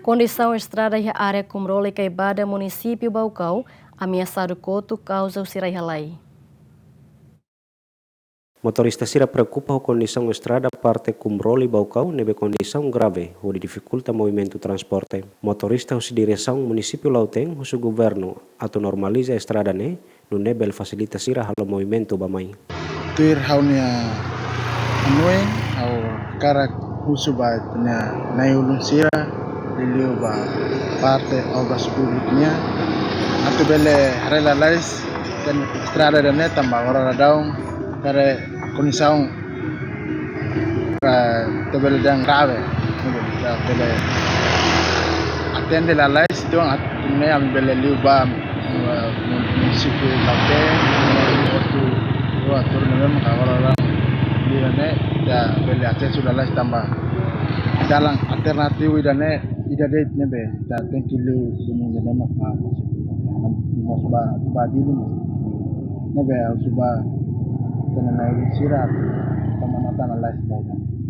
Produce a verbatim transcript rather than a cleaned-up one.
Kondisaun estrada iha área Kumroli Kaibada, munisípiu Baucau, ameasadu kotu kauza husi rai-halai. Motorista sira preokupa ho kondisaun estrada parte Kumroli Baucau ne'ebé kondisaun grave hodi difikulta movimentu transporte. Motorista husi diresaun munisípiu Lautém husu governu atu normaliza estrada ne'e, nune'e bele fasilita sira halo movimentu bá-mai. Tuir ha'u-nia hanoin, ha'u hakarak husu ba ita-nia na'i-ulun sira, liuliu ba parte Obras Públikas nian, atu bele haree lalais estrada ida-ne'e tanba agora daudaun haree kondisaun, eh, ita bele dehan grave. Ita bele atende lalais, entaun atu nune'e ami bele liu ba, eh, mun-, munisípiu Lautém, waktu dua turun memang kalau orang liu ne'e, ita bele asesu lalais tanba dalan alternativu ida-ne'e, ida de'it ne'ebé ita tenke liu duni ne'e mak, ah, mós ba, ba Dili mós. Ne'ebé ha'u husu ba ita-nia na'i-ulun sira atu toma nota lalais ba ida-ne'e.